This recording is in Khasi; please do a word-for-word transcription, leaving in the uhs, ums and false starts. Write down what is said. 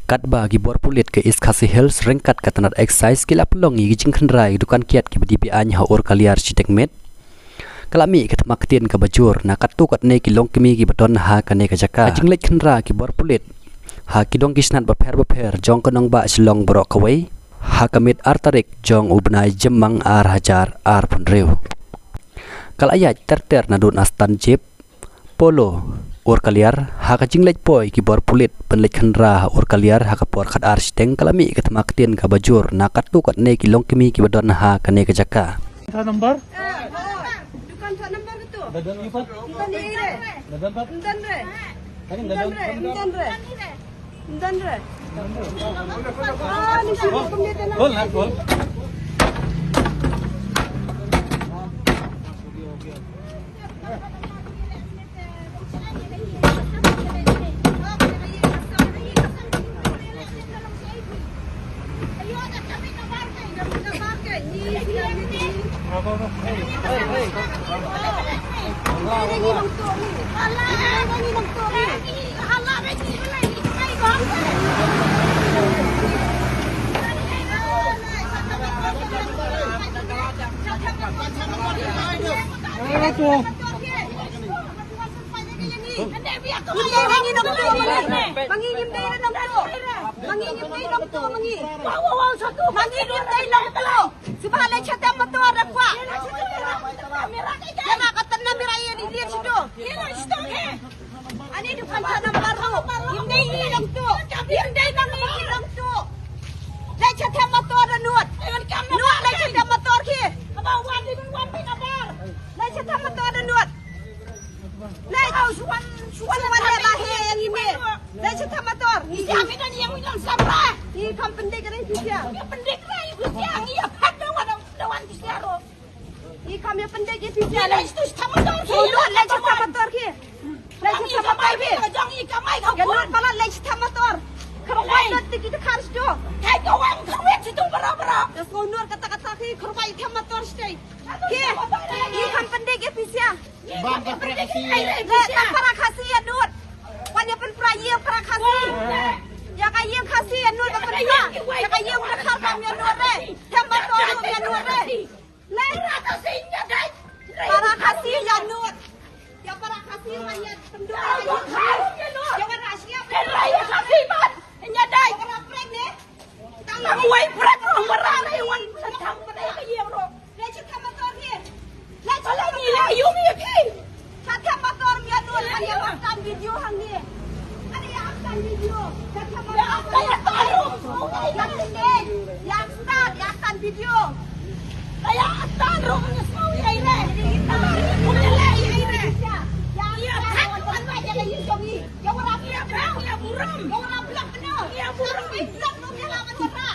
Katba ki bor pulit ka East Khasi Hills ryngkat ka tnat Excise ki la pynlong ïa ki jingkhynra ïa ki dukan kiad kiba die be-aiñ ha Urkaliar shiteng miet, ka la mih ka thma ktien kaba jur na katto katne ki longkmie kiba don ha kane ka jaka. Ka jingleit khynra ki bor pulit ha ki dong ki shnat bapher bapher jong ka nongbah Shillong baroh kawei ha ka miet ar tarik jong u bnai Jymmang ar hajar arphew hynriew. Ka la ïaid ter ter naduh na Stanjip, Polo, Urkaliar. Ha ka jingleit poi ki bor pulit ban leit khynra ha Urkaliar ha ka por khatar shiteng, ka la mih ka thma ktien kaba jur na katto katne ki longkmie kiba don ha kane ka jaka. Dukan sa number? Dukan sa number tu. Dukan sa number tu. Dukan ni re. Dukan re. Dukan re. Dukan re. Dukan re. Ah, ni sini pemilik. Call na, call. Suba leit sha tem motor da kwah. Ïa na ka tem na mira ïa ni lian shitu. Ani dukan sa number ruh. Im dei i long tu. Im dei nang i long tu. Leit sha tem motor da nud. Nud leit sha tem motor ki. Leit sha tem motor da nud. Leit. Shuwa, shuwa, shuwa leh ba he ïa ngi me. Leit sha tem motor. Ïa mi dan ïa mi dan samra. Ïa kam pyndik ïa phi sha. Ïa pyndik ïa phi sha. Ïa pyndik ïa phi sha. Ïa kam ïa pyndik ïa phi sha. Leit sha tem motor. Shuwa leit sha tem motor ki. Leit sha tem motor ki. Ïa nud palat leit sha tem motor. Kyrwai lut tiki te khar sha. Kai ka wang kyrwai sha tu bara bara. Ïa shuwa nud kata kata ki kyrwai tem motor sha. Ki. Ïa kam pyndik ïa phi sha. Bam ka para Khasi. Le, ka para Khasi ïa nud. Wan ïa pynpra ïing para Khasi. Ïa ka ïing Khasi ïa nud ba pynpra. Ïa ka ïing Dkhar bam ïa nud re. Tem ba to nud ïa nud re. Le. Para Khasi ïa nud. Ïa para Khasi wan ïa pynduh. Ïa wan rashia. Ïa Khasi ban. Ïa dai. Para prek ne. Tang wei pret ong mara na wan sa tam pret ka ïa ro. Leit sha tem motor hi. Leit sha tem motor. Yu mi phi. Sha tem motor mi anu kan ïa kan video hangne. Kan ïa kan video. Sha tem motor. Ïa kan ïa kan ru. Ïa kan ïa kan video. Ïa kan ru mi sngau ïa ire. Ïa ire. Ïa kan wan ïa yu jong i. Ïa wara blak. Ïa burom. Ïa wara blak no. Ïa burom. Blak no ïa la ban wara.